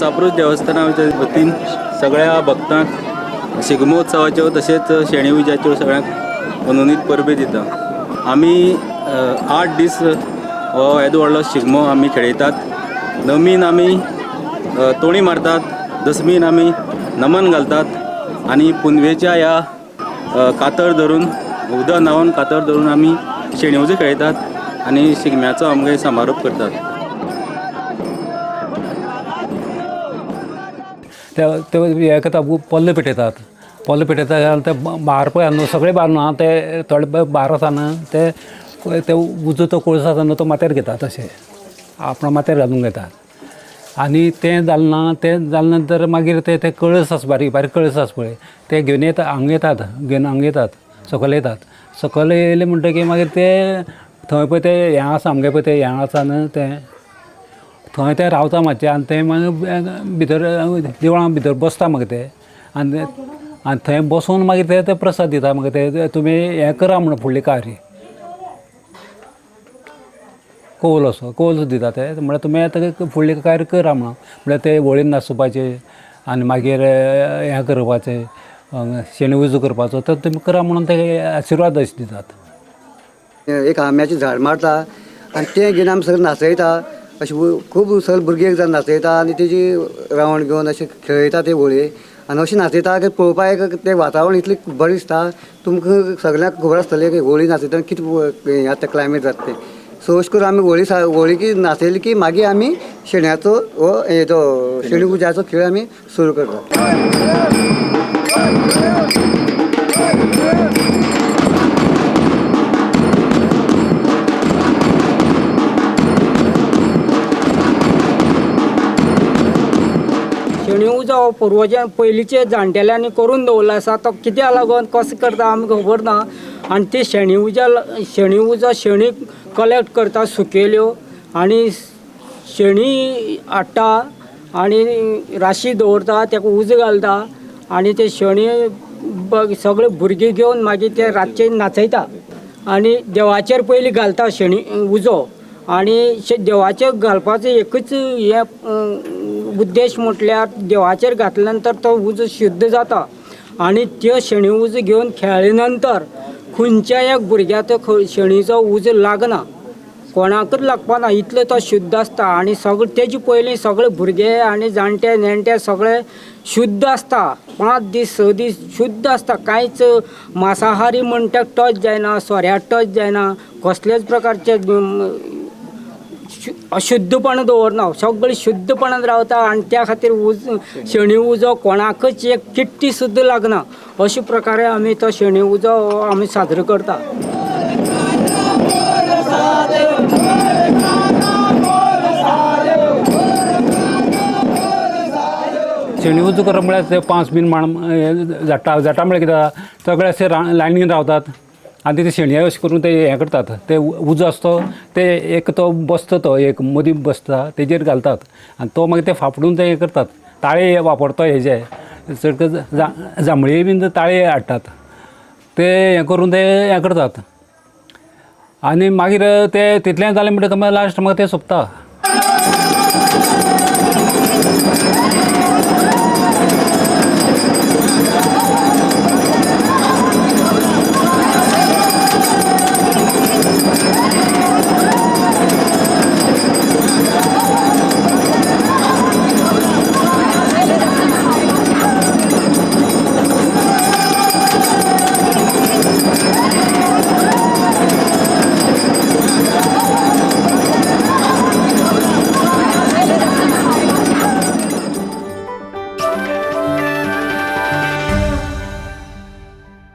सांताक्रूज देवस्थाना वतीन सगळ्या भक्तांक शिगमोत्सवाच्यो तशेंच शेणी उज्याच्यो सगळ्यांक अनोनीत परबी दिता. आमी 8 दीस हो येदो व्हडलो शिगमो आमी खेळयतात. नमीन आमी तोणी मारतात, दसमीन आमी नमन घालतात आनी पुनवेच्या ह्या कातर धरून उदक न्हांवन कातर धरून आमी शेणी उजो खेळयतात आनी शिगम्याचो आमगे समारोप करतात. ते हे करता, पोल्ले पेटयतात, पोल्ले पेटयतात. ते बार पळय न्हू, सगळे बार न्हू ते थोडे बार आसा न्हू, ते ते उजो तो कोळसो आसा न्हू तो माथ्यार घेतात, अशें आपणा माथ्यार घालून घेतात. आनी तें जालें ना, तें जालें नंतर मागीर ते ते कळस आसा, बारीक बारीक कळस आसा पळय, ते घेवन येता, हांगा येतात, घेवन हांगा येतात, सकयल येतात. सकयल येयले म्हणटकीर मागीर ते थंय पळय ते हें आसा आमगे पळय तें हें आसा न्हू, तें थंय ते रावता मातशें. आनी थंय मागीर भितर देवळां भितर बसता मागीर ते, आनी आनी थंय बसून मागीर ते ते प्रसाद दिता. मागीर ते तुमी हें करा म्हणून फुडलें कार्य, कौल असो कौल दिता ते, म्हळ्यार तुमी आतां फुडलें कार्य करा म्हणून, म्हळ्यार ते होळयेन नाचपाचें आनी मागीर हें करपाचें, शेणी उजो करपाचो, तर तुमी करा म्हणून ते आशिर्वाद अशें दितात. एक आंब्याचें झाड मारता आनी तें घेवन आमी सगळें नाचयता, अशें खूब सगळे भुरगे एक जाण नाचयता आनी तेजी रावंड घेवन अशें खेळयता ते होळये. आनी अशें नाचयता की पळोवपाक एक तें वातावरण इतलें बरें दिसता. तुमकां सगळ्यांक खबर आसतलें की होळी नाचयतना कितें हें आतां क्लायमेट जाता तें. सो अशें करून आमी होळी होळी की नाचयली की मागीर आमी शेण्याचो हो हेजो शेणी उज्याचो खेळ आमी सुरू करता. शेणी उजो पुर्वजां पयलींचे जाणटेल्यांनी करून दवरलो आसा, तो कित्याक लागून कसो करता आमकां खबर ना. आनी ती शेणी उजा शेणी उजो शेणी कलेक्ट करता सुकेल्यो आनी शेणी हाडटा आनी राशी दवरता, ताका उजो घालता आनी ते शेणी सगळे भुरगे घेवन मागीर ते रातचे नाचयता आनी देवाचेर पयलीं घालता शेणी उजो. आनी देवाचेर घालपाचो एकूच हें उद्देश म्हटल्यार देवाचेर घातल्या नंतर तो उजो शुद्ध जाता आनी त्यो शेणी उजो घेवन खेळ्ळे नंतर खंयच्याय एक भुरग्याक शेणीचो उजो लागना, कोणाकच लागपाना, इतलो तो शुद्ध आसता. आनी सगळे तेजे पयलीं सगळे भुरगे आनी जाणटे नेणटे सगळे शुद्ध आसता, 5 दीस 6 दीस शुद्ध आसता. कांयच मांसाहारी म्हणटा टच जायना, सोऱ्याक टच जायना, कसलेच प्रकारचे अशुद्धपण दवरना, सगळें शुद्धपणान रावता. आनी त्या खातीर उज शेणी उजो कोणाकच एक किट्टी सुद्दां लागना, अशे प्रकारे आमी तो शेणी उजो आमी साजरो करता. शेणी उजो करप म्हळ्यार ते 5 बीन माण झाडटा, झाडटा म्हळ्यार कितें सगळे अशे लायनीन रावतात आनी ते शेणये अशें करून ते हें करतात. ते उजो आसता ते एक तो बसता, तो एक मदीं बसता तेजेर घालतात आनी तो मागीर ते फाफडून ते हें करतात. ताळे वापरता हेजे चड करून जांबळी बीन ताळे हाडटात, ते हें करून ते हें करतात. आनी मागीर ते तितलें जालें म्हणटकीर मागीर लास्ट मागीर तें सोंपता.